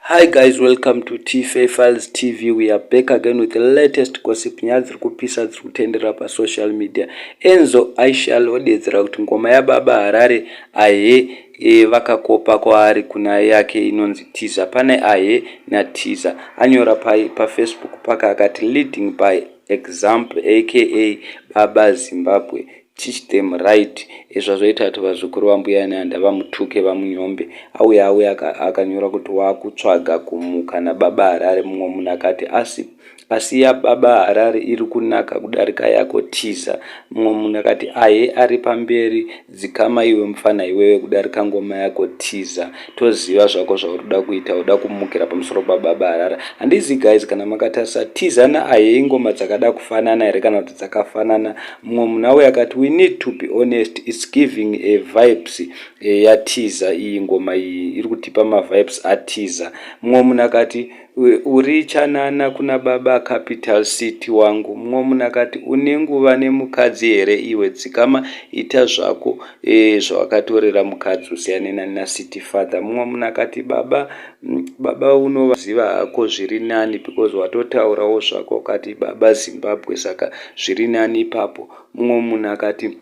Hi guys, welcome to TFA Files TV. We are back again with the latest gossip. Nyaya dziri kupisa dziri kutenderera pasocial media. Enzo Ishall odedzera kuti ngoma yababa Harare ahe vakakopa kwaari kuna yake inonzi Tiza. Pane ahe naTiza. Anyora paFacebook paka akati, "Leading by example, aka Baba Zimbabwe, teach them right." Zvazvoita kuti vazukuru vambuya Nehanda vamutuke, vamunyombe. Auya akanyora kuti wakutsvaga kumuka nababa Harare. Mumwe munhu akati, "Asi yababa Harare iri kunaka kudarika yako Tiza." Mumwe munhu akati, "Ahe ari pamberi, dzikama iwe mufana iwewe, kudarika ngoma yako Tiza. Toziva zvako zvauri kuda kuita, uda kumukira pamusoro pababa Harare." Handizi guys, kana makatarisa Tiza naahe, ingoma dzakada kufanana here kana kuti dzakafanana? Mumwe munhu auya akati, "We need to be honest, it's giving a vibes yaTiza. Iyi ngoma iyi iri kutipa mavibes aTiza." Mumwe munhu akati, "Uri chanana kuna baba capital city wangu." Mumwe munhu akati, "Une nguva nemukadzi here iwe? Dzikama, ita zvako zvawakatorera mukadzi, usiyane nacity father." Mumwe munhu akati, "Baba, baba unovaziva hako zviri nani because watotaurawo zvako ukati Baba Zimbabwe, saka zviri nani ipapo." Mumwe munhu akati,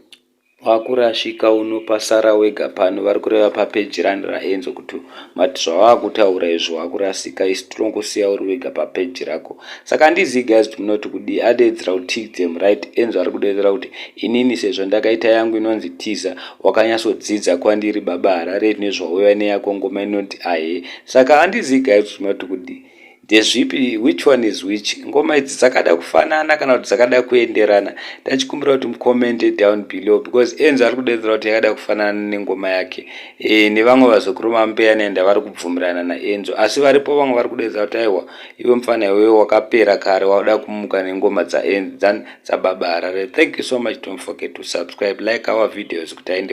"Wakurashika, unopasara wega pano." Vari kureva papeji rani raEnzo kuti mati zvawakutaura izvo wakurasika, isi tinongosiya uri wega papeji rako. Saka handizivi guys kuti munoti kudii. Adedzera kuti teach them right. Enzo ari kudedzera kuti inini sezvo ndakaita yangu inonzi Tiza, wakanyatsodzidza kwandiri Baba Harare nezvauya neyako ngoma inoti ahe. Saka handizivi guys kuti munoti kudii, ndezvipi, which one is which? Ngoma idzi dzakada kufanana kana kuti dzakada kuenderana? Ndachikumbira kuti mucommente down below because Enzo ari kudedzera kuti yakada kufanana nengoma yake nevamwe vazukuru vaMbuya Nehanda vari kubvumirana naEnzo, asi varipo vamwe vari kudedzera kuti aiwa, iwe mufana iwewe wakapera kare, wauda kumuka nengoma dzababa Harare. Thank you so much. Don't forget to subscribe, like our videos kuti aende.